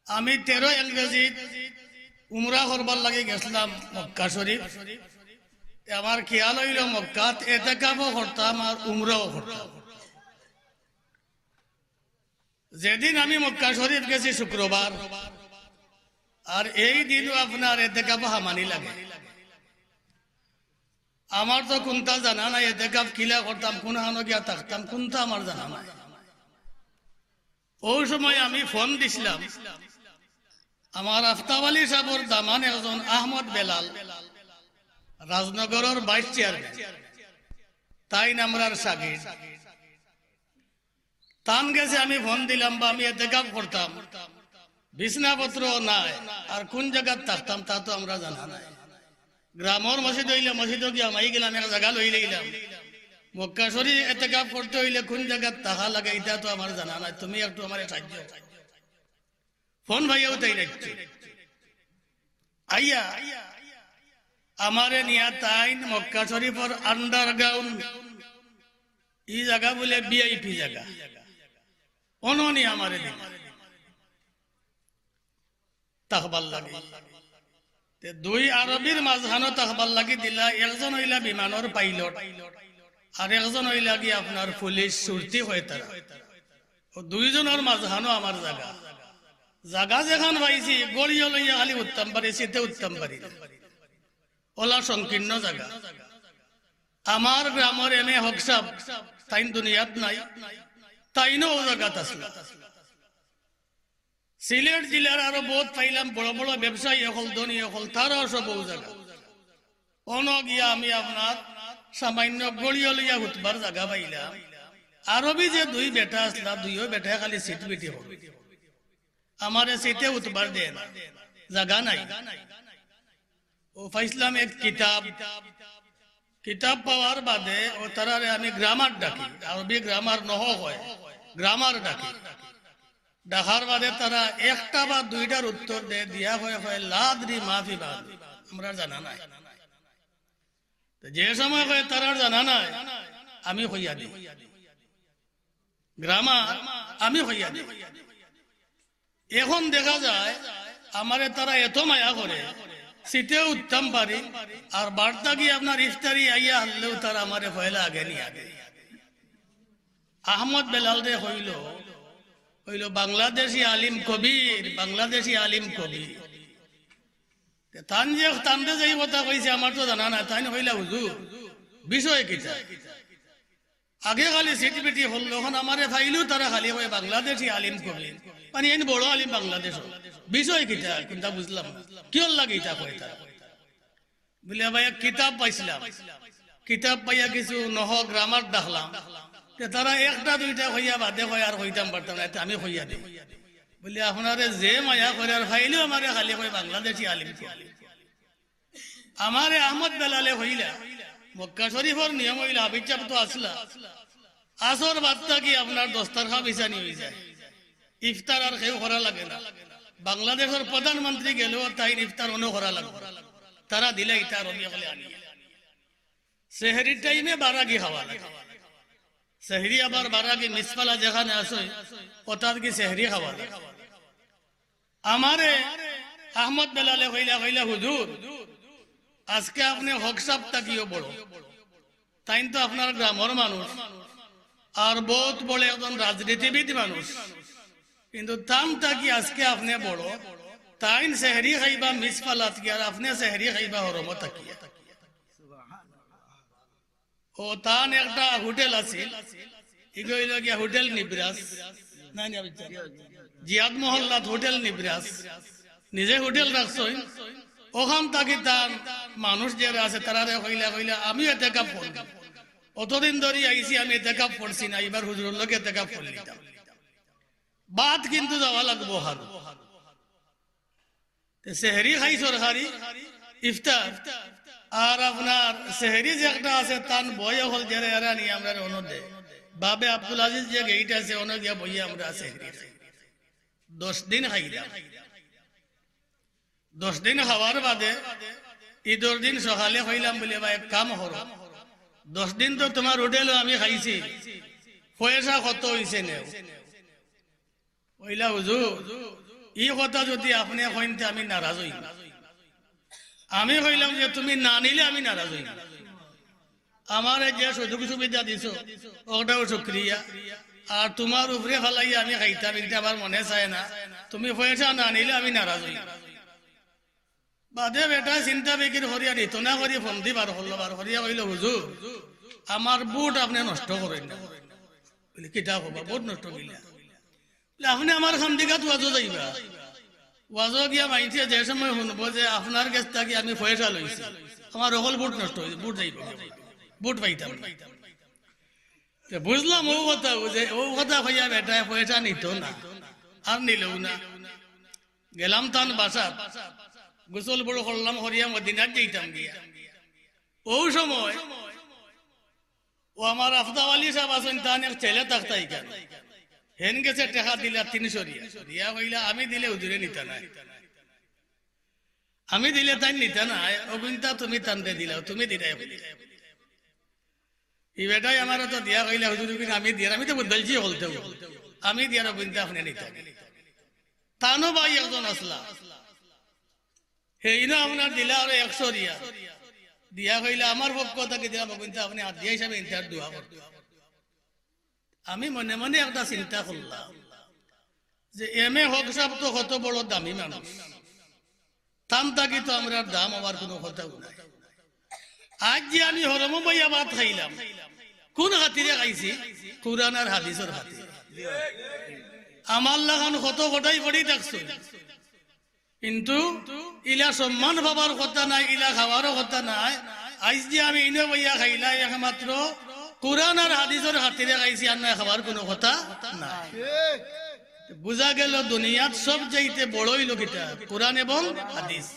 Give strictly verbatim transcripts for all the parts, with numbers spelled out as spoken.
আমি তেরো ইংরেজিত উমরা করবার লাগি গেছলাম মক্কা শরীফ। তে আমার খেয়াল অইলো মক্কাত এতেকাফও করতাম আর উমরাও করতাম। যেদিন আমি মক্কা শরীফ গেছি শুক্রবার, আর এই দিনও আপনার এতেকাফ হামানি লাগে। আমার তো কুন্তা জানা নাই, এতেকাফ কিলা করতাম, কুনখানো গিয়া থাকতাম, কুন্তা আমার জানা নাই। অউ সময় আমি ফোন দিছলাম আমার আফতাব আলী সাবর দামান একজন আহমদ বেলাল, রাজনগরর ভাইস চেয়ারম্যান, তাইন আমরার শাগির্দ। তান গেছে আমি ফোন দিলাম বা আমি এতেকাফ করতাম, বিছনাপত্র নাই, আর কুন জাগাত থাকতাম তা তো আমরা জানা নাই। গ্রামর মসজিদ অইলে মসজিদো গিয়া হামাই গেলাম, এক জাগা লই লইলাম। মক্কা শরীফ এতেকাফ করতে অইলে কুন জাগাত থাকা লাগে ইতা তো আমার জানা নাই, তুমি একটু আমারে সাহায্য। ফোন ভাইয়াও তাইন আইছে। আইয়া আমারে নিয়া তাইন মক্কা শরীফর আন্ডারগ্রাউন্ড, ই জাগা বুলে ভিআইপি জাগা, অনো নিয়া আমারে নিলা থাকবার লাগি। তে দুই আরবির মাঝখানো থাকবার লাগি দিলা, একজন অইলা বিমানর পাইলট, আর একজন অইলা গি আপনার পুলিশ, সুরতি কয় তারা। অউ দুইজনর মাঝখানো আমার জাগা। জাগা যেখান পাইছি, গড়িও লইয়া খালি উঠতাম পারি, সিটে উঠতাম পারি না। অলা সংকীর্ণ জাগা। আমার গ্রামর এম এ হক সাব, তাইন দুনিয়াত নাই, তাইনও অউ জাগাত আছলা। সিলেট জেলার আরো বউত পাইলাম, বড় বড় ব্যবসায়ী অকল, ধনী অকল, তারাও সব অউ জাগা। অনো গিয়া আমি আপনার সামান্য গড়িও লইয়া হুতবার জাগা পাইলাম। আরবি যে দুই বেটা আছলা, দুইও বেটায় খালি সিটবিটি করো। আমারে সিটে উঠবার দেয় না, জাগা নাই। অউ পাইছলাম এক কিতাব, কিতাব পাওয়ার বাদে অউ তারারে আমি গ্রামার ডাকি, আরবি গ্রামার, নহও কয়, গ্রামার ডাকি। ডাকার বাদে তারা একটা বা দুইটার উত্তর দেয়, দিয়া কয়, কয়, "লা আদরি মা ফি বাদ", আমরা জানা নাই। তো যে সময় কয় তারার জানা নাই, আমি কইয়া দিই। গ্রামার আমি কইয়া দিই। এখন দেখা যায়, আমারে তারা এত মায়া করে, সিটে উঠতাম পারি, আর বাড়ি থাকি আপনার ইফতারি আইয়া হারলেও তারা আমারে পয়লা আগে নিয়া দেয়। আহমদ বেলালরে কইলো, কইলো, "বাংলাদেশি আলিম কবির, বাংলাদেশি আলিম কবির।" তে তান যে, তানরে যেই কথা কইছে, আমার তো জানা না, তাইন কইলা, "হুজুর, বিষয় কিতা?" আগে খালি সিটবিটি করলো, এখন আমারে পাইলেও তারা খালি কয়, "বাংলাদেশি আলিম কবির।" মানে, এইন বড় আলিম বাংলাদেশো। বিষয় কিতা? কুন্তা বুঝলাম না। কিওর লাগি ইতা কয় তারা? বুলে, "ভাই, এক কিতাব পাইছলাম, কিতাব পাইয়া কিছু নহও গ্রামার দেখলাম।" তে তারা একটা দুইটা কইয়া বাদে কয়, "আর কইতাম পারতাম না, এতে আমি কইয়া দিই।" বুলে, "আপনারে যে মায়া করে, আর পাইলেও আমারে খালি কয়, 'বাংলাদেশি আলিম কবির।'" আমারে আহমদ বেলালে কইলা, মক্কা শরীফর নিয়ম অইলো, হাফিজ সাব তো আছলা, আসর বাদ থাকি আপনার দস্তরখান বিছানি অই যায়, ইফতার আর কেউ করা লাগে না। বাংলাদেশর প্রধানমন্ত্রী গেলেও তাইন ইফতার অনো করা লাগে, তারা দিলা ইতা আরবি অকলে আনিয়া। সেহরির টাইমে বারাগি খাওয়া লাগে। সেহরি আবার বারাগি মিসফালা যেখানে আছে, অতাত গি সেহরি খাওয়া লাগে। আমারে আহমদ বেলালে কইলা, কইলা, "হুজুর, আজকে আপনে হক সাব থাকিও বড়। তাইন তো আপনার গ্রামর মানুষ, আর বউত বড় একজন রাজনীতিবিদ মানুষ, কিন্তু তান থাকি আজকে আপনে বড়। তাইন সেহরি খাইবা মিসফালাত গিয়া, আর আপনে সেহরি খাইবা হরমো থাকিয়া।" অউ তান একটা হোটেল আছিল, ইগু অইলো গিয়া হোটেল নিব্রাস, না, না, জিয়াদ মহল্লাত হোটেল নিব্রাস, নিজে হোটেল রাখছইন। অখান থাকি তান মানুষ যেরা আছে, তারারে কইলা, কইলা, "আমিও এতেকাফ করমু, অতদিন ধরি আইছি, আমি এতেকাফ করছি না, ইবার হুজুরর লগে এতেকাফ করিলিতাম।" বাদ কিন্তু যাওয়া লাগবো হারু। তে সেহরি খাই সরকারি ইফতার, আর আপনার সেহরি যে একটা আছে, তান বই অকল যেরা এরা নিয়া আমরারে অনো দেয়। বাবে আব্দুল আজিজ যে গেইট আছে, অনো গিয়া বইয়া আমরা সেহরি খাই। দশ দিন খাইলাম। দশ দিন খাওয়ার বাদে ইদর দিন সকালে কইলাম বুলে, "ভাই, এক কাম করো, দশ দিন তো তুমার হোটেলো আমি খাইছি, পয়সা কত অইছে নেও।" কইলা, "হুজুর, ই কথা যুদি আপনে কইন তে আমি নারাজ অইমু। আমি কইলাম যে, "তুমি না নিলে আমি নারাজ অইমু। আমারে যে সুযোগ সুবিধা দিছো, অটাও শুকরিয়া। আর তুমার উপরে ফালাইয়া আমি খাইতাম, ইটা আমার মনে চায় না। তুমি পয়সা না নিলে আমি নারাজ অইমু।" বাদে বেটায় চিন্তা ফিকির করিয়া নিত না করি ফন্দি বার করলো, বার করিয়া কইলো, "হুজুর, আমার ভোট আপনে নষ্ট করইন না।" বলে, "কিতা কইবা, ভোট নষ্ট কিলা?" বলে, "আপনে আমার খান্দিগাত ওয়াজো যাইবা, ওয়াজো গিয়া মাইনষে যে সময় হুনবো যে আপনার গেছ থাকি আমি পয়সা লইছি, আমার অকল ভোট নষ্ট অইছে, ভোট যাইবো, ভোট পাইতাম না।" তে বুঝলাম অউ কথা, অউ যে অউ কথা কইয়া বেটায় পয়সা নিত না, আর নিলউ না। গেলাম তান বাসাত, গোসল বড় করলাম, করিয়া মদিনাত যাইতাম গিয়া। অউ সময় অউ আমার আফতাব আলী সাব আছইন, তান এক ছেলে থাকতা ইখান, হেন গেছে টেকা দিলা তিনশো রিয়াল, দিয়া কইলা, "আমি দিলে হুজুরে নিতা নায়, আমি দিলে তাইন নিতা নায়, অগুইনতা তুমি তানরে দিলাও, তুমি দিলায় কইলা।" ই বেটায় আমারে তো দিয়া কইলা, "হুজুর, অগুইন আমি দিয়ার, আমি তো বুঝাইছি হকলতেউ, আমি দিয়ার অগুইনতা আপনে নিতা।" তানও ভাই একজন আছলা, হেইনও আপনার দিলা আরো একশো রিয়াল, দিয়া কইলা, "আমার পক্ষ থাকি দিলাম, অগুইনতা আপনে হাদিয়া হিসাবে ইনতার দোয়া করতা।" আমি মনে মনে একটা চিন্তা করলাম যে এম এ হক সাব তো কত বড় দামি মানুষ, তান থাকি তো আমরার দাম অওয়ার কুনু কথাউ নাই। আইজ যে আমি হরমো বইয়া ভাত খাইলাম, কুন খাতিরে খাইছি? কুরআন আর হাদিসর খাতিরে। আমার লাখান কত কটাই পড়ি থাকছইন, কিন্তু ইলা সম্মান পাবার কথা নায়, ইলা খাওয়ারও কথা নায়। আইজ যে আমি ইনো বইয়া খাইলাই, একমাত্র কুরআন আর হাদিসর খাতিরে খাইছি, আর নায় খাওয়ার কুনু কথা নায়। বুঝা গেল দুনিয়াত সব চাইতে বড় অইলো কিতা? কুরআন এবং হাদিস।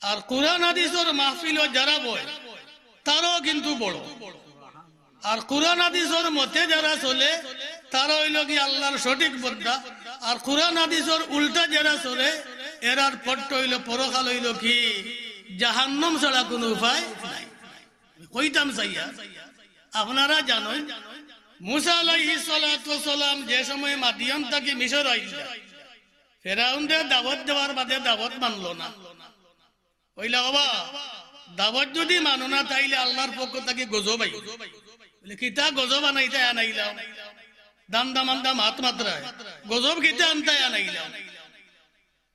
আর কুরআন হাদিসর মাহফিলো যারা বয়, তারাও কিন্তু বড়। আর কুরআন হাদিসর মতে যারা চলে, তারা অইলো কি আল্লার সঠিক বন্দা। আর কুরআন হাদিসর উল্টা যারা চলে, এরার পট্ট অইলো, পরকাল অইলো কি জাহান্নাম ছাড়া কুনু উপায় নাই। কইতাম চাইয়া, আপনারা জানইন, মুসা আলাইহিস সালাতু ওয়াস সালাম যে সময় মাদিয়ান থাকি মিশর আইলা, ফেরাউনরে দাওয়াত দেওয়ার বাদে দাওয়াত মানলো না। কইলা, "ওবা, দাওয়াত যুদি মানো না, তাইলে আল্লার পক্ষ থাকি গজব আইবো।" বলে, "কিতা গজব আনাইতায় আনাইলাও? দান্দা মান্দা মাত মাতরায়, গজব কিতা আনতায় আনাইলাও?"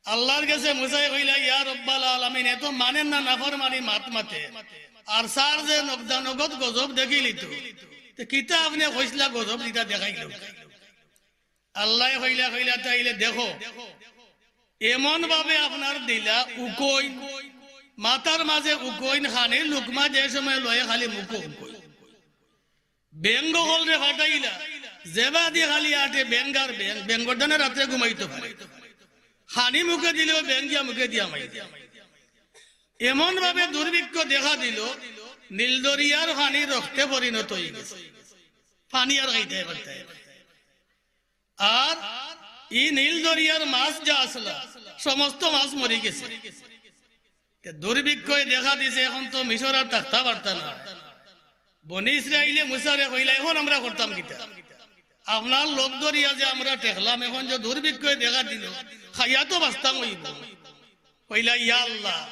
আল্লার গেছে মুসায় কইলা, "ইয়া রব্বাল আলামিন, এ তো মানের না, নাফরমানি মাত মাতে, আর স্যার যে নগদানগদ গজব দেখিলিতো, তে কিতা আপনে কইছলা গজব দিতা দেখাইলো?" আল্লায় কইলা, কইলা, "তাইলে দেখো, এমন ভাবে আপনার দিলা উকইন, মাথার মাঝে উকইন, খানির লুকমা যে সময় লয় খালি মুখো উকইন। বেঙ্গ অকলরে ফাটাইলা, যেবাদি খালি আটে বেঙ্গ আর বেঙ্গ, বেঙ্গর ডানে রাত্রে ঘুমাইতো পারে। খানি মুখে দিলেও বেঙ্গিয়া মুখে দিয়া মাই দেয়। এমন ভাবে দুর্ভিক্ষ দেখা দিল, নীল দরিয়ার পানি রক্তে পরিণত অই গেছে, পানি আর খাইতায় পারতায় না।" আর ই নীল দরিয়ার মাছ যা আছলা, সমস্ত মাছ মরি গেছে। তে দুর্ভিক্ষয় দেখা দিছে, এখন তো মিশর আর থাকতা পারতা না। বনি ইসরাইলে মুসারে কইলা, "এখন আমরা করতাম কিতা? আপনার লোক ধরিয়া যে আমরা ঠেকলাম, এখন যে দুর্ভিক্ষয় দেখা দিল, খাইয়া তো বাঁচতাম অইবো।" কইলা, "ইয়া আল্লাহ,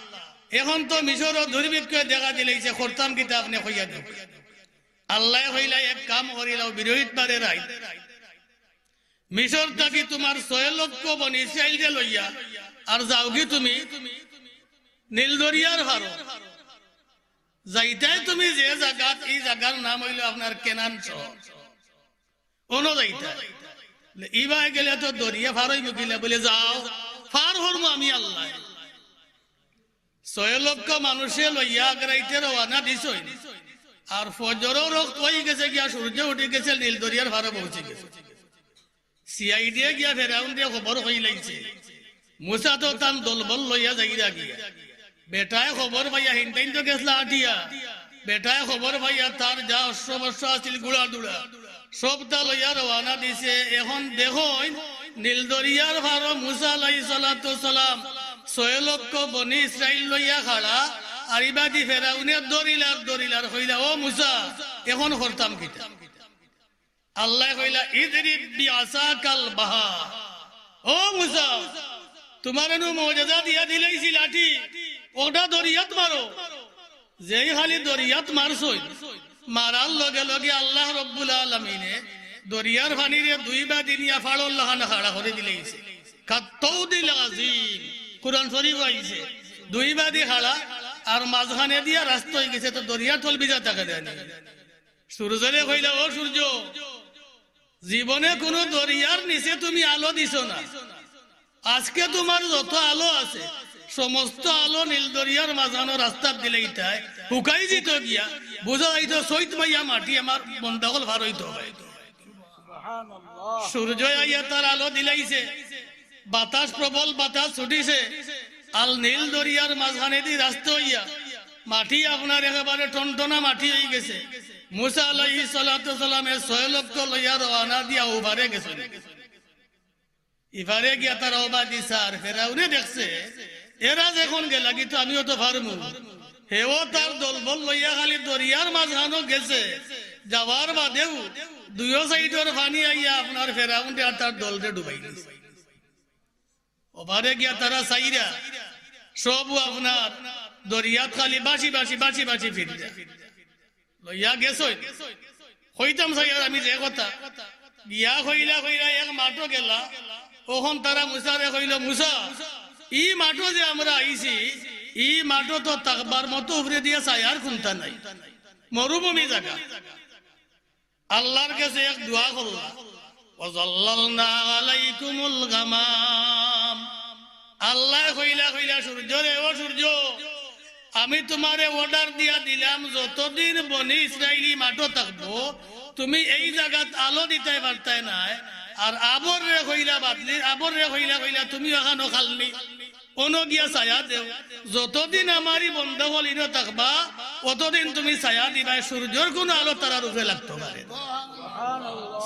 এখন তো মিশরও দুর্ভিক্ষয় দেখা দিলাইছে, করতাম কিতা আপনে কইয়া দেউক্কা।" আল্লায় কইলা, "এক কাম করিলাও, বিরহিত বারে রাইত মিশর থাকি তুমার ছয় লক্ষ বনি ইসরাইলরে লইয়া আর যাওগি তুমি নীল দরিয়ার পারো। যাইতায় তুমি যে জাগাত, ই জাগার নাম অইলো আপনার কেনান শহর, অনো যাইতায়।" বলে, "ইবায় গেলে তো দরিয়া পার অইবো কিলা?" বলে, "যাও, পার করমু আমি আল্লায়।" ছয় লক্ষ মানুষে লইয়া আগ রাইতে রওয়ানা দিছইন। আর ফজরর ওয়াক্ত অই গেছে গিয়া, সূর্য উঠি গেছে, নীল দরিয়ার পারো পৌঁছি গেছে। সিআইডিয়ে গিয়া ফেরাউনরে খবর কইলাইছে, "মুসা তো তান দলবল লইয়া যাইরা গিয়া।" বেটায় খবর পাইয়া, হিনটাইন তো গেছলা আটিয়া, বেটায় খবর পাইয়া তার যা অশ্ব-বশ্ব আছিল, ঘুড়া দুড়া, সবতা লইয়া রওয়ানা দিছে। এখন দেখইন, নীল দরিয়ার পারো মুসা আলাইহিস সালাতু ওয়াস সালাম ছয় লক্ষ বনি ইসরাইল লইয়া খাড়া, আর ইবাদি ফেরাউনে দরিলার দরিলার কইলা, "ও মুসা, এখন করতাম কিতা?" আল্লায় কইলা, "ইদরিব বিআসাকাল বাহা।" ও মুসা, তুমারে নু মুজেজা দিয়া দিলাইছি লাঠি, অটা দরিয়াত মারো। যেই খালি দরিয়াত মারছইন, মারার লগে লগে আল্লাহ রব্বুল আলামিনে দরিয়ার পানিরে দুই বাদি নিয়া ফাড়র লাখান খাড়া করি দিলাইছে। কাত্তাউদিল আজিম, কুরআন শরীফো আইছে, দুই বাদি খাড়া, আর মাঝখানে দিয়া রাস্তা অইগেছে, তো দরিয়ার তল ভিজা থাকে দেয়নি। সূর্যরে কইলা, "ও সূর্য, জীবনে কুনু দরিয়ার নিচে তুমি আলো দিছো না। আজকে তুমার যত আলো আছে, সমস্ত আলো নীল দরিয়ার মাঝখানো রাস্তাত দিলাইতায়, হুকাই যিতো গিয়া, বুঝা যাইতো চৈত মাইয়া মাটি আমার বন্দা অকল ফার অইতো অয়।" সূর্য আইয়া তার আলো দিলাইছে, বাতাস, প্রবল বাতাস ছুটিছে, আর নীল দরিয়ার মাঝখানেদি রাস্তা অইয়া মাটি আপনার একেবারে টনটনা মাটি অইগেছে। মুসা আলাইহিস সালাতু ওয়াস সালামে ছয় লক্ষ লইয়া রওয়ানা দিয়া অউ পারে গেছইন। ইপারে গিয়া তারা অউ বাদি চার, ফেরাউনে দেখছে, এরা যেখন গেলাগি তো আমিও তো পারমু। হেও তার দলবল লইয়া খালি দরিয়ার মাঝখানো গেছে, যাওয়ার বাদেউ দুইও সাইডর পানি আইয়া আপনার ফেরাউনরে আর তার দলরে ডুবাই দিছে। অউ পারে গিয়া তারা চাইরা সবউ আপনার দরিয়াত খালি ভাসি ভাসি, ভাসি ভাসি ফিররা। লইয়া গেছইন। কইতাম চাইয়ার আমি যে কথা, গিয়া কইলা কইলা এক মাঠো গেলা, অখন তারা মুসারে কইলো, "মুসা, ই মাঠো যে আমরা আইছি, ই মাঠো তো থাকবার মতো উপরেদিয়া ছায়ার কুন্তা নাই, মরুভূমি জাগা।" আল্লার গেছে এক দোয়া করলা, "ওয়াজাল্লালনা আলাইকুমুল গামাম।" আল্লায় কইলা কইলা, "সূর্যরে, ও সূর্য, আমি তুমারে order দিয়া দিলাম, যতদিন বনি ইসরাইল ই মাঠো থাকবো, তুমি এই জাগাত আলো দিতায় পারতায় নায়। আর আবররে কইলা, বাদলির আবররে কইলা কইলা, তুমি অখানো খালনি, অনো গিয়া ছায়া দেও। যতদিন আমার ই বন্দা অকল ইনো থাকবা, অতদিন তুমি ছায়া দিবায়, সূর্যর কুনু আলো তারার উপরে লাগতো পারে না।"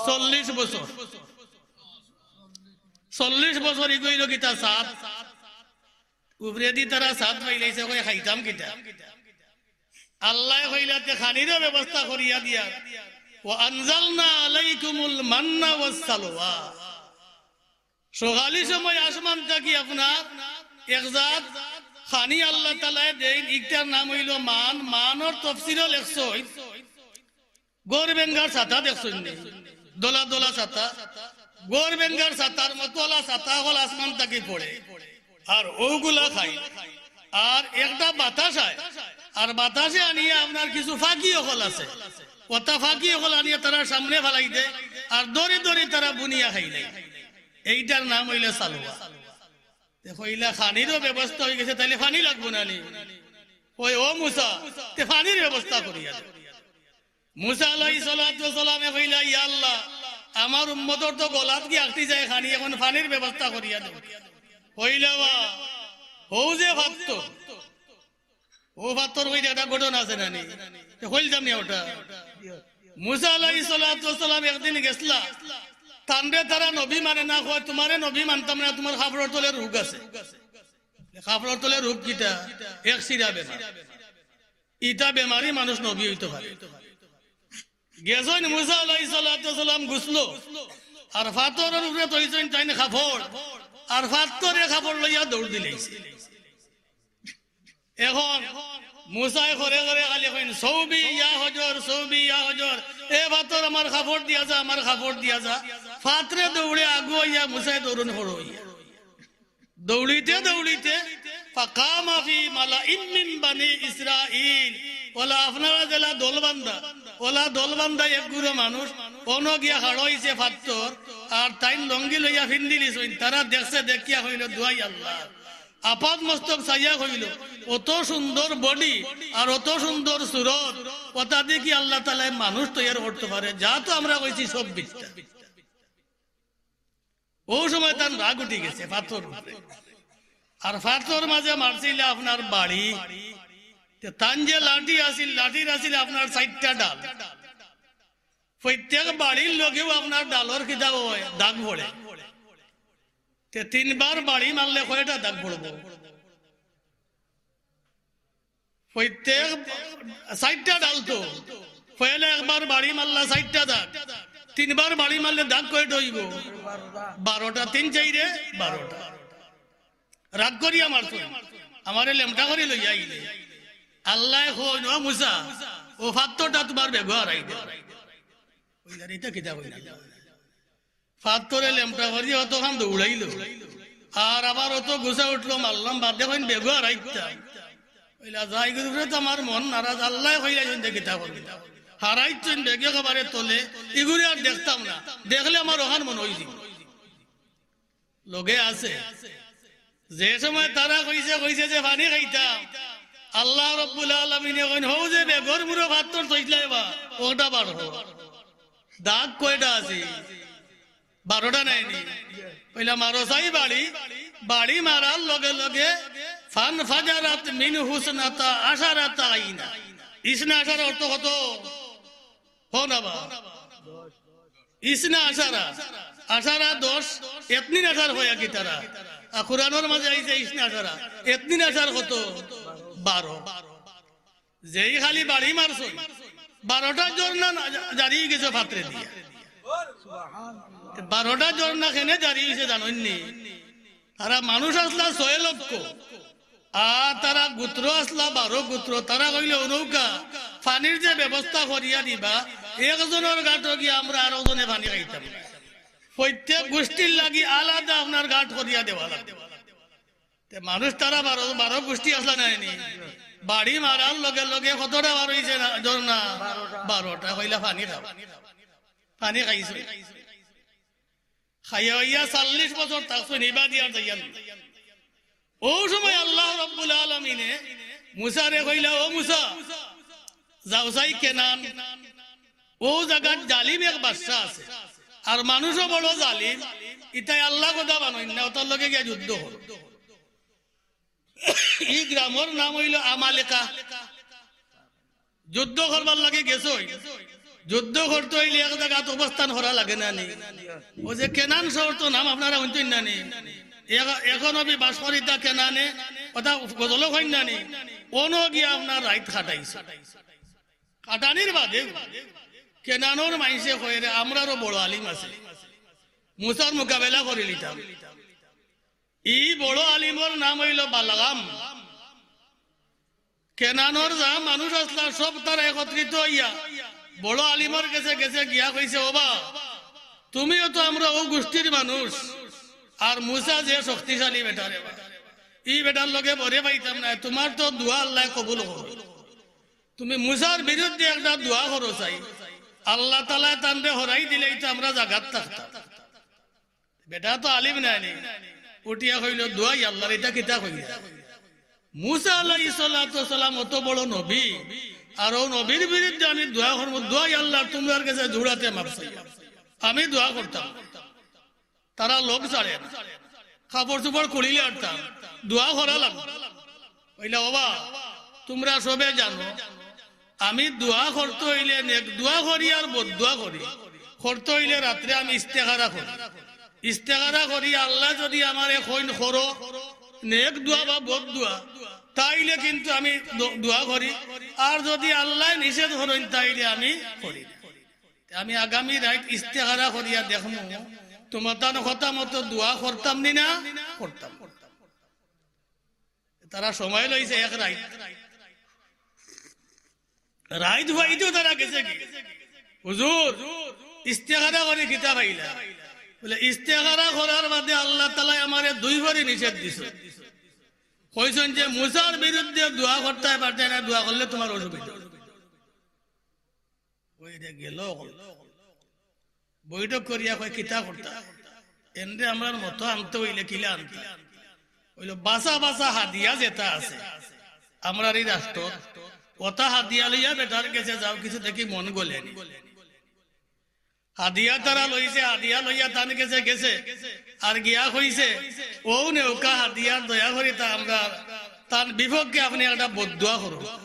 চল্লিশ বছর, চল্লিশ বছর ইগু অইলো কিতা ছাদ, উপরেদি তারা ছাদ পাইলাইছে, কয়, "খাইতাম কিতা?" আল্লায় কইলা, "তে খানিরও ব্যবস্থা করিয়া দিয়ার।" "ওয়া আনজালনা আলাইকুমুল মান্না ওয়াস সালওয়া।" সকালি সময় আসমান থাকি আপনার এক জাত খানি আল্লাহ তাআলায় দেইন, ইকটার নাম অইলো মান। মানর তফসিরও লেখছইন, ঘর বেঙ্গার ছাতা দেখছইন নি? দলা দলা ছাতা, ঘর বেঙ্গার ছাতার মতো অলা ছাতা অকল আসমান থাকি পড়ে, আর অউগুলা খাই। আর একটা বাতাস আয়, আর বাতাসে আনিয়া আপনার কিছু ফাকি অকল আছে, অতা ফাকি অকল আনিয়া তারার সামনে ফালাই দেয়, আর ধরি ধরি তারা বুনিয়া খাইলায়। এইটার নাম অইলে সালওয়া। তে কইলা, "খানিরও ব্যবস্থা অইগেছে, তাইলে পানি লাগবো না নি?" কয়, "ও মুসা, তে পানির ব্যবস্থা করিয়া দেও।" মুসা আলাইহিস সালাতু ওয়াস সালামে কইলা, "ইয়া আল্লাহ, আমার উম্মতর তো গলাত গিয়া আটকি যায় খানি, অখন পানির ব্যবস্থা করিয়া দেও।" কইলা, "বা, হউ যে ফাত্তর, অউ ফাত্তর কইতে একটা ঘটনা আছে না নি? তে কইলতাম নি অটা?" মুসা আলাইহিস সালাতু ওয়াস সালাম একদিন গেছলা, তানরে তারা নবী মানে না, কয়, "তুমারে নবী মানতাম না, তুমার কাপড়র তলে রোগ আছে।" কাপড়র তলে রোগ কিতা? এক সিরা বেমার। ইতা বেমারি মানুষ নবী অইতো পারে? গেছইন মুসা আলাইহিস সালাতু ওয়াস সালাম গুছলো, আর ফাত্তরর উপরে থইছইন তাইন কাপড়, আর ফাত্তরে কাপড় লইয়া দৌড় দিলাইছে। অখন মুসায় ঘরে ঘরে খালি কইন, "সৌবি ইয়া হজর, সৌবি ইয়া হজর, এ ফাত্তর আমার কাপড় দিয়া যা, আমার কাপড় দিয়া যা।" ফাত্তরে দৌড়ে আগুয়াইয়া মুসায় দৌড়ন করো অইয়া। দৌড়িতে দৌড়িতে ফাকামা ফি মালাইম মিন বানি ইসরাইল। অলা আপনারা যেলা দলবান্ধা, অলা দলবান্ধা এক গুরু মানুষ, অনো গিয়া খাড়া অইছে ফাত্তর, আর তাইন লঙ্গি লইয়া ফিন্দিলিছইন। তারা দেখছে, দেখিয়া কইলো, "দুয়াই আল্লাহ।" আপাদ মস্তক চাইয়া কইলো, "অত সুন্দর body আর অত সুন্দর সুরত, অতা দেখি আল্লাহ তাআলায় মানুষ তৈয়ার করতো পারে? যা তো আমরা কইছি সব মিথ্যা।" অউ সময় তান রাগ উঠি গেছে ফাত্তর উপরে। আর ফাত্তর মাঝে মারছিলা আপনার বাড়ি। তে তান যে লাঠি আছিল, লাঠির আছিল আপনার চাইরটা ডাল। প্রত্যেক বাড়ির লগেউ আপনার ডালর কিতা অয়, দাগ পড়ে। তে তিনবার বাড়ি মারলে কয়টা দাগ পড়বো? প্রত্যেক চাইরটা ডাল তো, পয়লা একবার বাড়ি মারলা চাইরটা দাগ, তিনবার বাড়ি মারলে দাগ কয়টা অইবো? বারোটা। তিন চাইরে বারোটা। রাগ করিয়া মারছইন, আমারে লেমটা করি লইয়া আইলে। আল্লায় কইন, "ও মুসা, অউ পাথরটা তুমার বেগো হারাই দেও।" কইলা, "ইটা কিতা কইলা?" পাথরে লেমটা করি অতখান দৌড়াইলো, আর আবার অত গুছা উঠলো, মারলাম বাদে কইন, "বেগো হারাইতা।" কইলা, "যাই গুরু, তো আমার মন নারাজ, আল্লায় কইলা যেন দেখি তা করবি।" হারাইছইন বেগে একেবারে তলে, ইগুরে আর দেখতাম না, দেখলে আমার অখান মনো অইযিবো। লগে আছে। যে সময় তারা কইছে, কইছে যে পানি খাইতাম, আল্লাহ রব্বুল আলামিনে কইন, "হউ যে বেগর মুরো পাথর থইছলায় বা, অটা বার করো।" দাগ কয়টা আছে? বারোটা নায়নি? কইলা, "মারো চাই বাড়ি।" বাড়ি মারার লগে লগে ফানফাজারাত মিনহু ইসনাতা আশারাতা আইনা। ইসনা আশারা অর্থ কত? কও না বা। ইসনা আশারা, আশারা দশ, এতনিন আশার কয় কিতারে? আর কুরআনর মাঝে আইছে ইসনা আশারা, এতনিন আশার কত? বারো। যেই খালি বাড়ি মারছইন, বারোটা ঝর্ণা না-, জারি অইগেছে পাথরে দিয়া। তে বারোটা ঝর্ণা কেনে জারি অইছে জানইননি? তারা মানুষ আছলা ছয় লক্ষ, আর তারা গোত্র আছলা বারো গোত্র। তারা কইলা, "অউ নৌকা পানির যে ব্যবস্থা করিয়া দিবা, একজনর গাটো গিয়া আমরা আরোজনে পানি খাইতাম না। প্রত্যেক গোষ্ঠীর লাগি আলাদা আপনার গাট করিয়া দেওয়া লাগবো।" তে মানুষ তারা বারো, বারো গোষ্ঠী আছলা নায়নি? বাড়ি মারার লগে লগে কতটা বার অইছে না, ঝর্ণা? বারোটা। বারোটা। কইলা, "পানি খাও।" পানি খাইছইন। খাইয়া অইয়া চল্লিশ বছর থাকছইন, ইবাদি আর যাইয়া না। অউ সময় আল্লাহ রব্বুল আলামিনে মুসারে কইলা, "ও মুসা, যাও চাই কেনান, অউ জাগাত জালিম এক বাদশা আছে, আর মানুষও বড় জালিম, ইতায় আল্লাহ কথা মানইন না, অতার লগে গিয়া যুদ্ধ করো।" ই গ্রামর নাম অইলো আমালেকা। যুদ্ধ করবার লাগি গেছইন। যুদ্ধ করতে অইলে এক জাগাত অবস্থান করা লাগে না নি? অউ যে কেনান শহর তো নাম আপনারা হুনছইন না নি? এখ-, এখন অবি বাস করিতা কেনানে, কথা গজলো কইন না নি? অনো গিয়া আপনার রাইত কাটাইছে। কাটানির বাদে কেনানর মাইনষে কয়, "রে, আমরারও বড় আলিম আছে, মুসার মোকাবেলা করিলিতাম।" ই বড় আলিমর নাম অইলো বালাগাম। কেনানর যা মানুষ আছলা, সব তারা একত্রিত অইয়া বড় আলিমর গেছে, গেছে গিয়া কইছে, "ও বা, তুমিও তো আমরার অউ গোষ্ঠীর মানুষ, আর মুসা যে শক্তিশালী বেটা রে বা, ই বেটার লগে বরে পাইতাম না, তুমার তো দোয়া আল্লায় কবুল করো। তুমি মুসার বিরুদ্ধে একটা দোয়া করো চাই, আল্লাহ তাআলায় তানরে হরাই দিলেই তো আমরা জাগাত থাকতাম।" বেটা তো আলিম নায়নি, উঠিয়া কইলো, "দোয়াই আল্লাহর, ইতা কিতা কইলা?" মুসা আলাইহিস সালাতু ওয়াস সালাম অত বড় নবী, আর অউ নবীর বিরুদ্ধে আমি দোয়া করমু, দোয়াই আল্লাহর, তুমরার গেছে জুড়াতে মাফ চাই, আমি দোয়া করতাম। তারা লোক ছাড়ে না, কাপড় চোপড় খুলিলে আরতাম, দোয়া করা লাগবো। কইলা, "ও বা, তুমরা সবে জানো, আমি দোয়া করতে অইলে নেক দোয়া করি আর বদ দোয়া করি। করতে অইলে রাত্রে আমি ইস্তেখারা করি। ইস্তেখারা করি, আল্লায় যুদি আমারে কইন করো নেক দোয়া বা বদ দোয়া, তাইলে কিন্তু আমি দ-, দোয়া করি, আর যুদি আল্লায় নিষেধ করইন তাইলে আমি করি না। তে আমি আগামী রাইত ইস্তেখারা করিয়া দেখমু, তুমতান কথা মতো দোয়া করতাম নি না করতাম।" তারা সময় লইছে এক রাইত। রাইত পুয়াইতেউ তারা গেছে গি, "হুজুর, ইস্তেখারা করি কিতা পাইলা?" বলে, "ইস্তেখারা করার বাদে আল্লাহ তাআলায় আমারে দুইবারই নিষেধ দিছইন। কইছইন যে মুসার বিরুদ্ধে দোয়া করতায় পারতায় না, দোয়া করলে তুমার অসুবিধা।" ওই রে গেল, বৈঠক করিয়া কয়, "কিতা করতা? এনরে আমরার মতো আনতে অইলে কিলা আনতা?" অইলো, "বাছা বাছা হাদিয়া যেতা আছে আমরার ই রাষ্ট্রর, অতা হাদিয়া লইয়া বেটার গেছে যাও, কিছু দেখি মন গলে নি।" হাদিয়া তারা লইছে, হাদিয়া লইয়া তান গেছে গেছে, আর গিয়া কইছে, "অউ নেউক্কা হাদিয়ার, দয়া করি তা আমরার, তান বিপক্ষে আপনে একটা বদদোয়া করো।"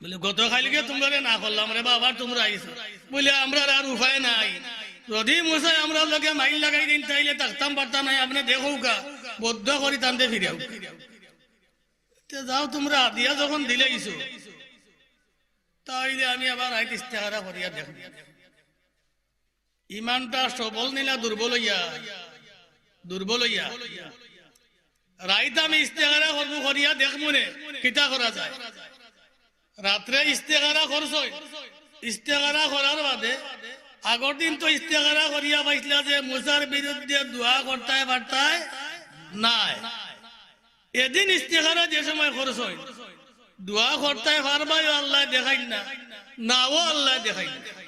বলে, "গত কাইলকে তুমরারে না করলাম রে বা, আবার তুমরা আইছো।" বলে, "আমরার আর উপায় নাই, যুদি মুসায় আমরার লগে মাইল লাগাই দেইন, তাইলে থাকতাম পারতাম নায়, আপনে দেখউক্কা, বদদোয়া করি তানরে ফিরাউক্কা।" তে যাও, তুমরা হাদিয়া যখন দিলাইছো, তাইলে আমি আবার রাইত ইস্তেখারা করিয়া দেখমু। ইমানটা সবল নি না দুর্বল অইয়া? দুর্বল অইয়া। রাইত আমি ইস্তেখারা করমু, করিয়া দেখমু নে কিতা করা যায়। রাত্রে ইস্তেখারা করছইন, ইস্তেখারা করার বাদে আগর দিন তো ইস্তেখারা করিয়া পাইছলা যে মুসার বিরুদ্ধে দোয়া করতায় পারতায় নায়। এদিন ইস্তেখারা যে সময় করছইন, দোয়া করতায় পারবায়ও আল্লায় দেখাইন না, নাও আল্লায় দেখাইন না।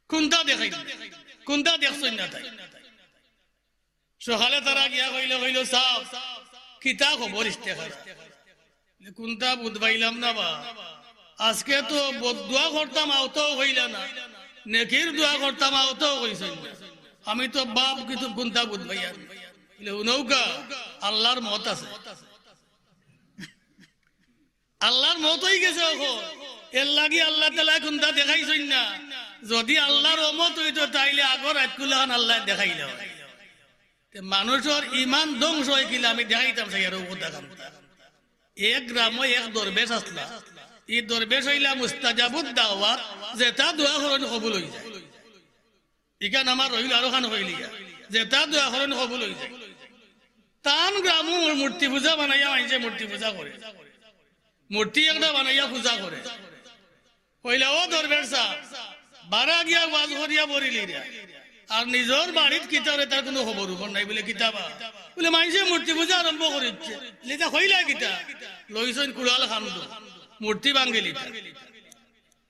কুনটা দেখাইন না? কুনটা দেখছইন না তাইন? সকালে তারা গিয়া কইলো, কইলো, "সাব, কিতা খবর ইস্তেখারা?" বলে, "কুনটা বুঝ পাইলাম না বা। আজকে তো বদদোয়া করতাম, আওতাও কইলা না, নেকির দোয়া করতাম, আওতাও কইছইন না। আমি তো বাপ কিছু কুনটা বুঝ পাইয়ার না।" বলে, "হুনউক্কা, আল্লার মত আছে।" আল্লার মত অইগেছে অখন। এরলাগি আল্লায় তাআলায় কুনটা দেখাইছইন না। যুদি আল্লার অমত অইতো, তাইলে আগর রাইতগুলাখান আল্লায় দেখাইলা অয়। তে মানুষর ইমান ধ্বংস অয় কিলা আমি দেখাইতাম চাই আরো কথা কান্তা। এক গ্রামো এক দরবেশ আছলা। ই দরবেশ অইলা মুস্তাজাবুদ দাওয়াত, যেটা দোয়া করইন কবুল অইযায়। ইখান আমার রইল আরোখান কইলিয়া, যেটা দোয়া করইন কবুল অইযায়। তান গ্রামো মূর্তি পূজা বানাইয়া মাইনষে মূর্তি পূজা করে, মূর্তি একটা বানাইয়া পূজা করে। কইলা, "ও দরবেশ সাব, বারা গিয়া ওয়াজ করিয়া বরিলিরা, আর নিজর বাড়িত কিতা অয় তার কুনু খবর উবর নাই।" বলে, "কিতা বা?" বলে, "মাইনষে মূর্তি পূজা আরম্ভ করিছে।" বলে, "ইতা কইলা কিতা?" লইছইন কুড়াল খান্দো, মূর্তি ভাঙ্গিলিতা।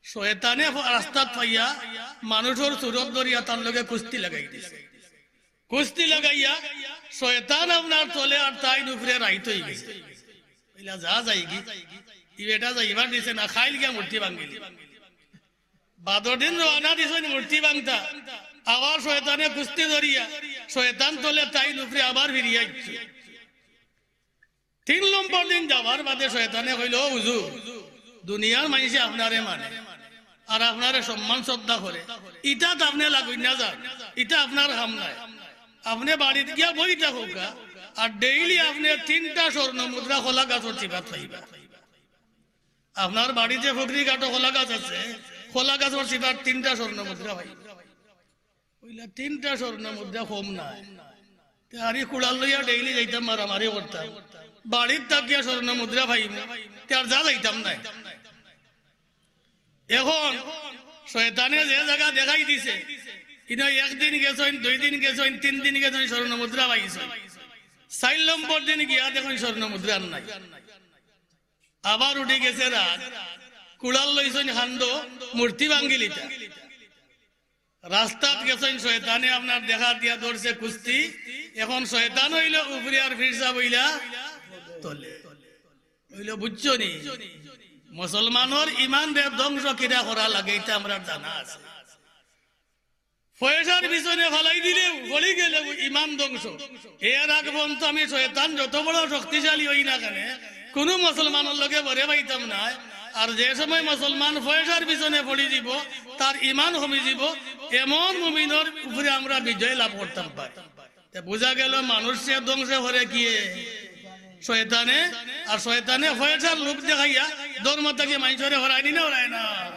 শয়তানে ফ-, রাস্তাত পাইয়া মানুষর সুরত ধরিয়া তান লগে কুস্তি লাগাই দিছে। কুস্তি লাগাইয়া শয়তান আপনার তলে আর তাইন উপরে রাইত অইগেছে। কইলা, "যা যাইগি, ই বেটা যাইবার দিছে না, খাইল গিয়া মূর্তি ভাঙ্গিলি।" বাদর দিন রওয়ানা দিছইন মূর্তি ভাঙ্গতা। আবার শয়তানে কুস্তি ধরিয়া শয়তান তলে তাইন উপরে আবার ফিরিয়া আইছে। তিন নম্বর দিন যাওয়ার বাদে শয়তানে কইলো, "ও হুজুর, দুনিয়ার মাইনষে আপনারে মানে, আর আপনারে সম্মান শ্রদ্ধা করে, ইটাত আপনে লাগইন না যান, ইটা আপনার কাম নায়। আপনে বাড়িত গিয়া বই থাকউক্কা, আর ডেইলি আপনে তিনটা স্বর্ণ মুদ্রা কলা গাছর চিপাত পাইবা। আপনার বাড়িত যে ফকরিঘাটো কলা গাছ আছে, কলা গাছর চিপাত তিনটা স্বর্ণ মুদ্রা পাইবা।" কইলা, "তিনটা স্বর্ণ মুদ্রা কম নায়। তে আর ই কুড়াল লইয়া ডেইলি যাইতাম, মারামারি করতাম। বাড়িত থাকিয়া স্বর্ণ মুদ্রা পাইমু, তে আর যা যাইতাম নায়।" অখন শয়তানে যে জাগা দেখাই দিছে, ইনো একদিন গেছইন, দুইদিন গেছইন, তিনদিন গেছইন, স্বর্ণ মুদ্রা পাইছইন। চাইর নম্বর দিন গিয়া দেখইন স্বর্ণ মুদ্রা আর নাই। আবার উঠি গেছে রাত, কুড়াল লইছইন খান্দো, মূর্তি ভাঙ্গিলিতা। রাস্তাত গেছইন, শয়তানে আপনার দেখা দিয়া ধরছে কুস্তি। অখন শয়তান অইলো উপরে আর পীর সাব অইলা তলে। অইলো, বুঝছো নি? মুসলমানর ইমানরে ধ্বংস কিরা করা লাগে, ইটা আমরার জানা আছে। পয়সার পিছনে ফালাই দিলে, পড়ি গেলে ইমান ধ্বংস। এর আগ পর্যন্ত আমি শয়তান যত বড় শক্তিশালী অই না কেনে, কুনু মুসলমানর লগে বরে পাইতাম নায়। আর যে সময় মুসলমান পয়সার পিছনে পড়ি যিবো, তার ইমান কমি যিবো, এমন মুমিনর উপরে আমরা বিজয় লাভ করতাম পারি। তে বুঝা গেল, মানুষরে ধ্বংস করে কিয়ে? শয়তানে। আর শয়তানে পয়সার লোভ দেখাইয়া ধর্ম থাকি মাইনষরে হরায়নি না হরায় না?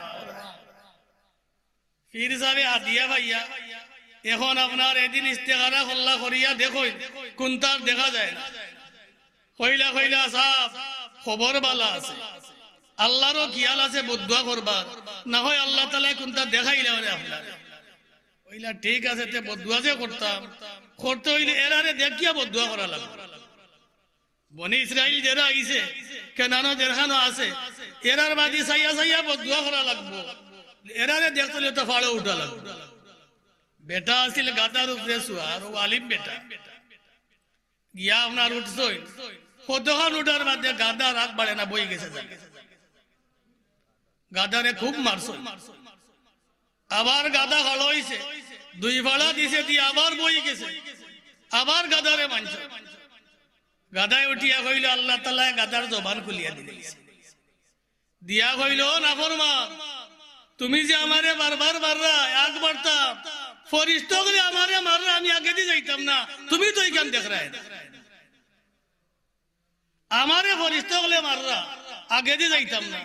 পীর সাবে হাদিয়া পাইয়া, অখন আপনার এদিন ইস্তেখারা কল্লা করিয়া দেখইন, কুনটার দেখা যায় না। কইলা, কইলা, "সাব, খবর বালা আছে, আল্লারও খিয়াল আছে বদদোয়া করবার, না হয় আল্লাহ তাআলায় কুনটা দেখাইলা অনে আপনার।" কইলা, "ঠিক আছে, তে বদদোয়া যে করতাম, করতে অইলে এরারে দেখিয়া বদদোয়া করা লাগবো।" বনি ইসরাইল যেরা আইছে, কেনানো যেরখানো আছে, এরার বাদি চাইয়া চাইয়া বদদোয়া করা লাগবো। এরারে দেখতে অইলে তো ফাড়ো উঠা লাগবো। বেটা আছিল গাধার উপরে সুয়ার, ও আলিম বেটা। গিয়া আপনার উঠছইন, কতখান উঠার বাদে গাধা রাগ বাড়ে না, বই গেছে জাগা। গাধারে খুব মারছইন। আবার গাধা খাড়া অইছে, দুই ফাড়া দিছে, দি আবার বই গেছে, আবার গাধারে মারছে। গাধায় উঠিয়া কইলো, "আল্লাহ তাআলায় গাধার জবান খুলিয়া দিলাইছে।" দিয়া কইলো, "ও নাফরমান, তুমি যে আমারে বারবার মাররায়, আগ বাড়তাম, ফিরিস্তা অকলে আমারে মাররা, আমি আগেদি যাইতাম না, তুমি তো ইখান দেখরায় না।" আমারে ফিরিস্তা অকলে মাররা, আগেদি যাইতাম না।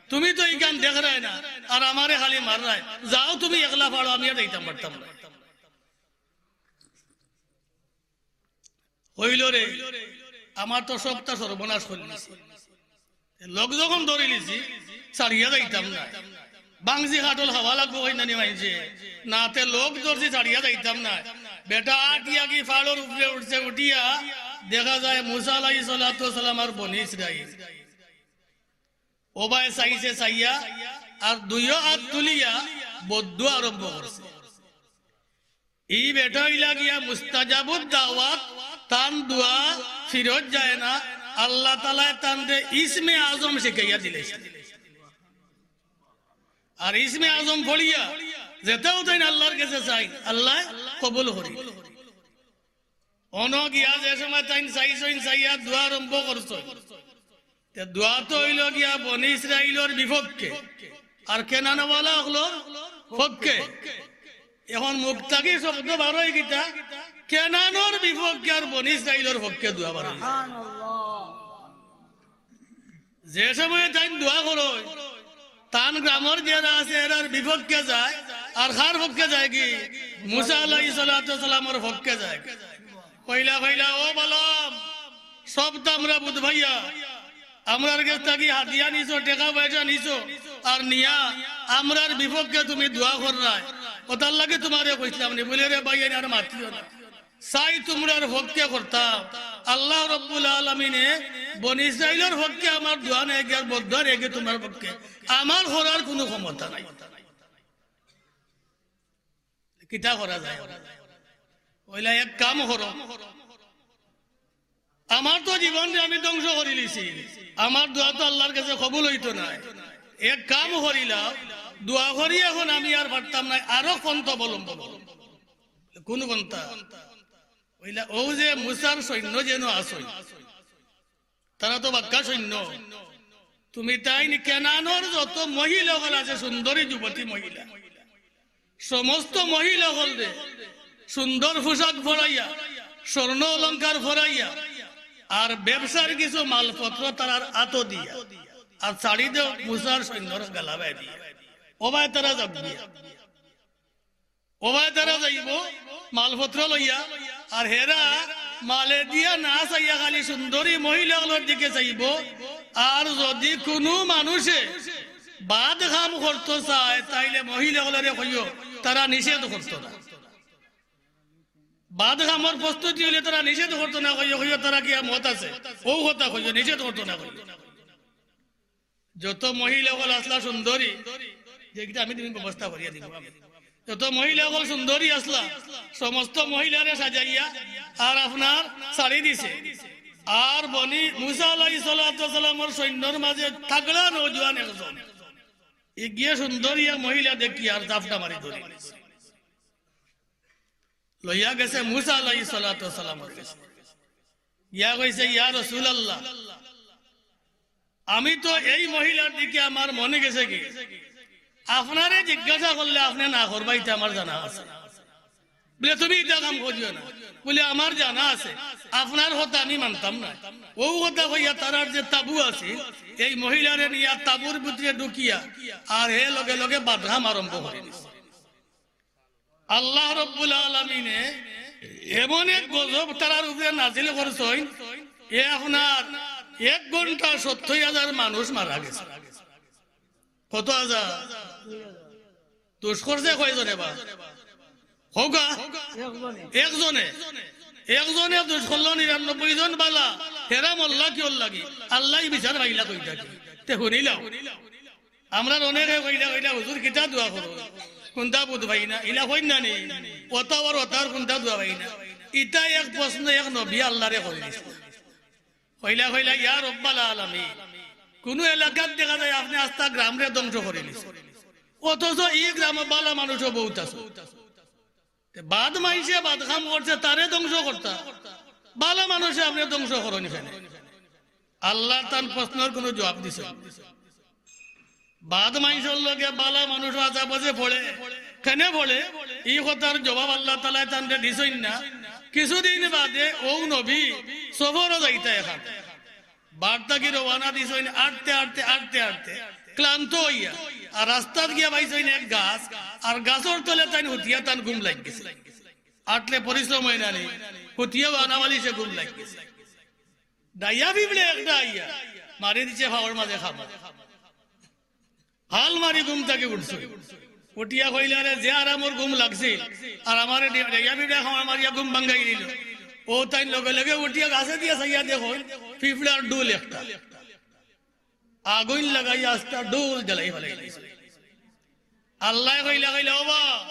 তুমি তো ইখান দেখরায় না, আর আমারে খালি মাররায়। যাও তুমি একলা ফাড়ো, আমি আর যাইতাম পারতাম না।" কইলো, "রে, আমার তো সবটা সর্বনাশ করিলিছে। লোক যখন ধরিলিছি, ছাড়িয়া যাইতাম না। বাংজি কাঠল খাওয়া লাগবো, কইন না নি মাইনষে? না, তে লোক ধরছি, ছাড়িয়া যাইতাম না।" বেটা আটিয়া গি ফাড়র উপরে উঠছে, উঠিয়া দেখা যায় মুসা আলাইহিস সালাতু ওয়াস সালাম আর বনি ইসরাইল। ওবায় চাইছে, চাইয়া আর দুইও আত তুলিয়া বদদোয়া আরম্ভ করছে। ই বেটা অইলা গিয়া মুস্তাজাবুদ দাওয়াত, তান দোয়া ফিরত যায় না। আল্লাহ তাআলায় তানরে ইসমে আজম শিখাইয়া দিলে। আর ইসমে আজম পড়িয়া যেটাও তাইন আল্লাহর গেছে চাইন, আল্লায় কবুল করি। অনো গিয়া যে সময় তাইন চাইছইন, চাইয়া দোয়া আরম্ভ করছইন, তে দোয়া তো অইলো গিয়া বনি ইসরাইলর বিপক্ষে, আর কেনানওয়ালা অকলর পক্ষে। এখন মুখ থাকি শব্দ বার অয় কিতা? কেনানর বিপক্ষে আর বনি ইসরাইলর পক্ষে দোয়া বার অয়। যে সময় তাইন দোয়া করইন, তান গ্রামর যেরা আছে, এরার বিপক্ষে যায়, আর কার পক্ষে যায় গি? মুসা আলাইহিস সালাতু ওয়াস সালামর পক্ষে যায়। কইলা, কইলা, "ও বালাম, সবতা আমরা বুঝ পাইয়া, আমরার গেছ থাকি হাদিয়া নিছো, টেকা পয়সা নিছো, আর নিয়া আমরার বিপক্ষে তুমি দোয়া কররায়, ওটার লাগি তুমারে কইছলাম নি।" বলে, "রে ভাই, এনে আর মাতিও না।" চাই তুমরার পক্ষে করতাম। আল্লাহ রব্বুল আলামিনে বনি ইসরাইলর পক্ষে আমার দোয়া নেগি আর বদদোয়া নেগি তুমার পক্ষে। আমার করার কুনু ক্ষমতা নাই। কিতা করা যায়? অইলা এক কাম করো, আমার তো জীবনরে আমি ধ্বংস করিলিছি, আমার দোয়া তো আল্লাহর গেছে কবুল অইতো নায়। এক কাম করিলাও, দোয়া করি এখন আমি আর পারতাম নায়, আরো পন্থা অবলম্বন করো। কুন পন্থা? অইলা, অউ যে মুসার সৈন্য যেন আছইন, তারা তো বাক্কা সৈন্য। তুমি তাইন কেনানর যত মহিলা অকল আছে, সুন্দরী যুবতী মহিলা, সমস্ত মহিলা অকলরে সুন্দর পোশাক পরাইয়া, স্বর্ণ অলংকার পরাইয়া, আর ব্যবসার কিছু মালপত্র তারার আতো দিয়া, আর ছাড়ি দেও মুসার সৈন্যর গালাবায় দিয়া। ওবায় তারা যাউক গিয়া। ওবায় তারা যাইবো মালপত্র লইয়া, আর হেরা মালে দিয়া না চাইয়া খালি সুন্দরী মহিলা অকলর দিকে চাইবো। আর যুদি কুনু মানুষে বাদ কাম করতো চায়, তাইলে মহিলা অকলরে কইও, তারা নিষেধ করতো না। বাদ কামর প্রস্তুতি অইলে তারা নিষেধ করতো না, কইও, কইও, তারা কিয়া মত আছে, অউ কথা কইও, নিষেধ করতো না, কইও। যত মহিলা অকল আছলা সুন্দরী, যে কিতা আমি তুমি ব্যবস্থা করিয়া দিমু আমি। যত মহিলা অকল সুন্দরী আছলা, সমস্ত মহিলারে সাজাইয়া আর আপনার ছাড়ি দিছে। আর বনি মুসা আলাইহিস সালাতু ওয়াস সালামর সৈন্যর মাঝে তাগড়া নওজোয়ান একজন, ইগিয়ে সুন্দরী এক মহিলা দেখি আর জাপটা মারি ধরি নিছে। লইয়া গেছে মুসা আলাইহিস সালাতু ওয়াস সালামর গেছে। গিয়া কইছে, "ইয়া রাসূলুল্লাহ, আমি তো এই মহিলার দিকে আমার মনে গেছে গি, আপনারে জিজ্ঞাসা করলে আপনে না করবা, ইতা আমার জানা আছে।" বলে, "তুমি ইতা কাম করিও না।" বলে, "আমার জানা আছে, আপনার কথা আমি মানতাম না।" অউ কথা কইয়া তারার যে তাবু আছে, এই মহিলারে নিয়া তাবুর ভিতরে ঢুকিয়া আর হে লগে লগে বাদ কাম আরম্ভ করি দিছে। আল্লাহ রব্বুল আলামিনে এমন এক গজব তারার উপরে নাজিল করছইন, এ আপনার এক ঘন্টা সত্তর হাজার মানুষ মারা গেছে। কত হাজার? দুষ করছে কয়জনে বা? কউক্কা? একজনে। একজনে। একজনে দুষ করলো, নিরানব্বই জন বালা, হেরা মরলা কিওর লাগি? আল্লায় বিচার পাইলা কই থাকি? তে হুনিলাও। আমরার অনেকে কইলা, কইলা, "হুজুর, কিতা দোয়া করো? কুনটা বুঝ পাই না।" ইলা কইন না নি? অতা আর অতার কুনটা দোয়া পাই না? ইতা এক প্রশ্ন এক নবী আল্লাহরে করি দিছে। কইলা, কইলা, "ইয়া রব্বাল আলামিন, কুনু এলাকাত দেখা যায় আপনে আস্তা গ্রামরে ধ্বংস করি দিছে, অথচ ই গ্রামো বালা মানুষও বউত আছে।" তে বাদ মাইনষে বাদ কাম করছে, তারে ধ্বংস করতা, বালা মানুষে আপনে ধ্বংস করইন কেনে? আল্লায় তান প্রশ্নর কুনু জুয়াব দিছে না। বাদ মাইনষর লগে বালা মানুষ আজাবো যে পড়ে, কেনে পড়ে, ই কথার জুয়াব আল্লাহ তাআলায় তানরে দিছইন না। কিছুদিন বাদে অউ নবী সফরো যাইতা একখান, বাড়ি থাকি রওয়ানা দিছইন, আটতে আটতে আটতে আটতে ক্লান্ত অইয়া। আর রাস্তাত গিয়া পাইছইন এক গাছ, আর গাছর তলে তাইন হুতিয়া তান ঘুম লাগি গেছে। আটলে পরিশ্রম অয় না নি, হুতিয়া বানা মালিশে ঘুম লাগি গেছে। ডাইয়া পিঁপড়া একটা আইয়া মারি দিছে ফাওর মাঝে খামড়। হাল মারি ঘুম থাকি উঠছইন। উঠিয়া কইলা, "রে, যে আরামর ঘুম লাগছিল, আর আমারে ডে-, ডাইয়া পিঁপড়া খামড় মারিয়া ঘুম ভাঙ্গাই দিল।" অউ তাইন লগে লগে উঠিয়া গাছে দিয়া চাইয়া দেখইন, পিঁপড়ার ঢুল একটা। আগুইন লাগাইয়া আস্তা ঢুল জ্বালাই ফালাই দিছে। আল্লায় কইলা, কইলা, "ওবা,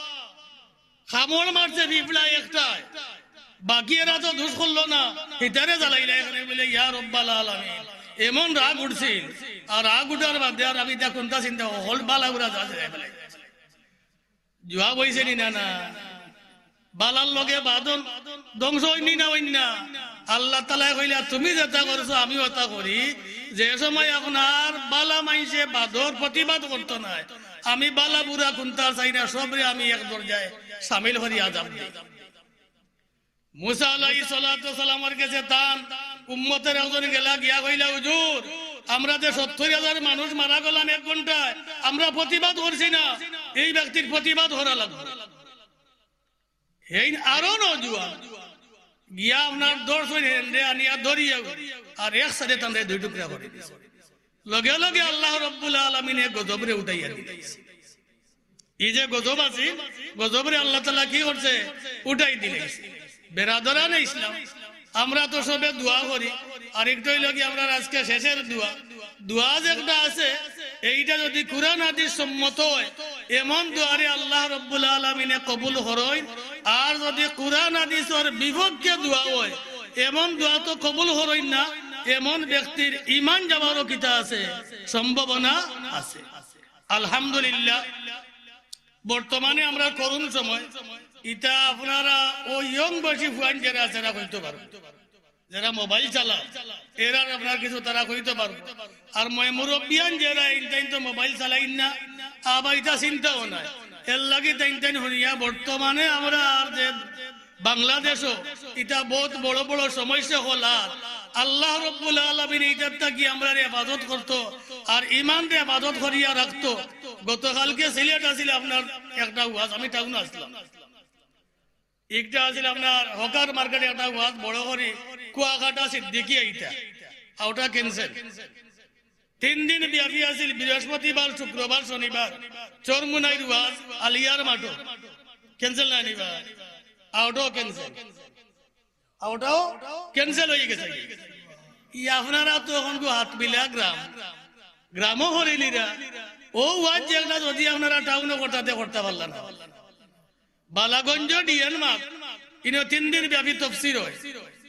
খামড় মারছে পিঁপড়া একটায়, বাকি এরা তো দুষ করলো না, হিতারে জ্বালাইলা এখানে।" বলে, "ইয়া রব্বাল আলামিন, এমন রাগ উঠছিল, আর রাগ উঠার বাদে আর আমি ইতা কুনতা চিন্তা, হকল বালা বুরা যা জ্বালাই ফালাই।" জুয়া বইছে নি না, না? বালার লগে বাদর ধ্বংস অইন নি না, অইন না? আল্লাহ তাআলায় কইলা, "তুমি যেটা করছো, আমিও ওটা করি।" যে সময় আপনার বালা মাইনষে বাদর প্রতিবাদ করতো নায়, আমি বালা বুরা কুনতা চাই না, সবরে আমি এক দরজায় শামিল করি আযাব দেই। মুসা আলাইহিস সালাতু ওয়াস সালামর গেছে তান উম্মতর একজন গেলা গিয়া কইলা, "হুজুর, আমরা যে সত্তর হাজার মানুষ মারা গেলাম এক ঘন্টায়, আমরা প্রতিবাদ করছি না, এই ব্যক্তির প্রতিবাদ করা লাগবো।" হেইন আরো নওজোয়ান গিয়া আপনার ধরছইন, হেনরে আনিয়া ধরিয়া আর এক সাইডে তানরে দুই টুকরা করি দিছে। লগে লগে আল্লাহ রব্বুল আলামিনে গজবরে উঠাইয়া দিলাইছে। এই যে গজব আছিল, গজবরে আল্লাহ তাআলা কি করছে? উঠাই দিলাইছে। বেরাদরানে ইসলাম, আমরা তো সবে দোয়া করি, আর একটা অইলো কি, আমরার আজকে শেষের দোয়া, দোয়া যে একটা আছে, এইটা যদি কুরআন হাদিস সম্মত অয়, এমন দোয়ারে আল্লাহ রব্বুল আলামিনে কবুল করইন। আর যদি কুরআন হাদিসর বিপক্ষে দোয়া অয়, এমন দোয়া তো কবুল করইন না। এমন ব্যক্তির ঈমান যাওয়ারও কিতা আছে? সম্ভাবনা আছে। আলহামদুলিল্লাহ, বর্তমানে আমরা করুণ সময়, ইটা আপনারা অউ young বয়সী ফুয়াইন যেরা আছে, এরা কইতো পারবো, যেরা mobile চালায়, এরার আপনার কিছু তারা কইতো পারবো। আর ময়-, মুরব্বিয়ান যেরা, ইন তাইন তো mobile চালাইন না, আবার ইটা চিন্তাও নাই। এরলাগি তাইন তাইন হুনিয়া বর্তমানে আমরা আর যে বাংলাদেশও ইটা বউত বড় বড় সমস্যা অইলো। আর আল্লাহ রব্বুল আলামিন ইটার থাকি আমরারে হেফাজত করতো, আর ইমানরে হেফাজত করিয়া রাখতো। গতকালকে সিলেট আছিল আপনার একটা ওয়াজ, আমি টাউনো আছলাম। একটা আছিল আপনার হকার মার্কেটে একটা ওয়াজ বড় করি, কুয়াকাটা সিদ্দিকিয়া ইটা, অউটা cancel। তিন দিন ব্যাপী আছিল, বৃহস্পতিবার, শুক্রবার, শনিবার, চরমুনাইর ওয়াজ, আলিয়ার মাঠো। Cancel না নি বা? অউটাও cancel। অউটাও cancel অই গেছে। ই আপনারা তো অখন গো হাত মিলা গ্রাম, গ্রামও হরিলিরা। অউ ওয়াজ যেগুলা যদি আপনারা টাউনো করতা, তে করতা পারলা না। বালাগঞ্জ ডিএন মাঠ, ইনো তিন দিন ব্যাপী তফসির অয়।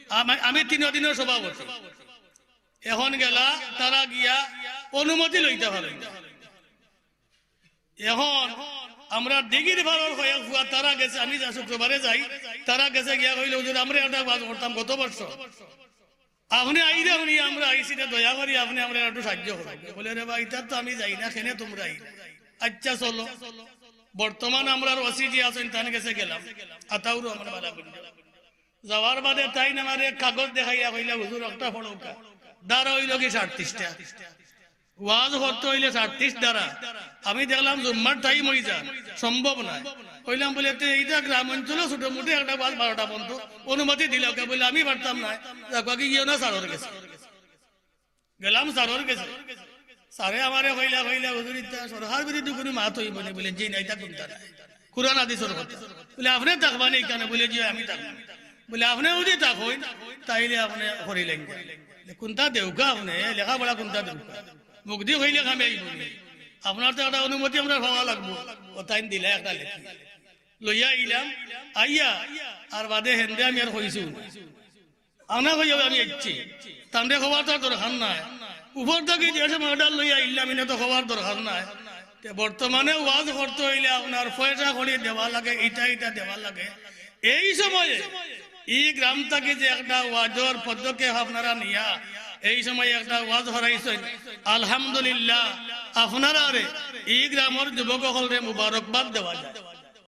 আমা-, আমি তিন দিনর সভাপতি। অখন গেলা তারা গিয়া অনুমতি লইতা পারইন না। অখন আমরা দিঘির পাড়র কয়েক ফুয়া তারা গেছে, আমি যা শুক্রবারে যাই, তারা গেছে গিয়া কইলো, "হুজুর, আমরা একটা ওয়াজ করতাম গত বছর, আপনে আইরা হুনি আমরা আইছি, তে দয়া করি আপনে আমরারে একটু সাহায্য করইন।" বলে, "রে ভাই, ইতার তো আমি যাই না, কেনে তুমরা আইরা?" আচ্ছা, চলো। বর্তমান আমরার ওসি যে আছইন, তান গেছে গেলাম, আতাউর রহমান বালাগঞ্জ। যাওয়ার বাদে তাইন আমারে কাগজ দেখাইয়া কইলা, "হুজুর, একটা পড়উক্কা।" ধারা অইলো কি সাতত্রিশটা। ওয়াজ করতে অইলে সাতত্রিশ ধারা। আমি দেখলাম জুম্মার time অই যায়, সম্ভব নায়। কইলাম বুলে, "তে ইটা গ্রাম অঞ্চলো ছোটো মোটো একটা ওয়াজ বারোটা পর্যন্ত অনুমতি দিলাউক্কা।" বুলে, "আমি পারতাম নায়।" যাউক্কা, গিয়াও না স্যারর গেছে। গেলাম স্যারর গেছে। স্যারে আমারে কইলা, কইলা, "হুজুর, ইতা সরকার বিরোধী কুনু মাত অইবো নি?" বুলে, "জি না, ইতা কুনতা নায়। কুরআন হাদিসর কথা।" বুলে, "আপনে থাকবা নি ইখানে?" বুলে, "জি, আমি থাকমু।" বুলে, "আপনে যদি থাকইন, তাইলে আপনে করিলাইন।" বুলে, "কুনতা দেউক্কা আপনে? লেখাপড়া কুনতা দেউক্কা? মুখদি কইলে কামে আইবো নি? আপনার তো একটা অনুমতি আমরার পাওয়া লাগবো।" অউ তাইন দিলা একটা লেখি। লইয়া আইলাম, আইয়া, আর বাদে হেনরে আমি আর কইছি না। আনা কইয়া আমি আইছি। তানরে কওয়ার তো দরকার নাই। উপর থাকি যে সময় order লইয়া আইলাম, ইনো তো কওয়ার দরকার নাই। তে বর্তমানে ওয়াজ করতে অইলে আপনার পয়সা কড়ি দেওয়া লাগে, ইটা ইটা দেওয়া লাগে। এই সময়ে ই গ্রাম থাকি যে একটা ওয়াজর পদক্ষেপ আপনারা নিয়া এই সময়ে একটা ওয়াজ করাইছইন, আলহামদুলিল্লাহ, আপনারারে ই গ্রামর যুবক অকলরে মুবারকবাদ দেওয়া যায়।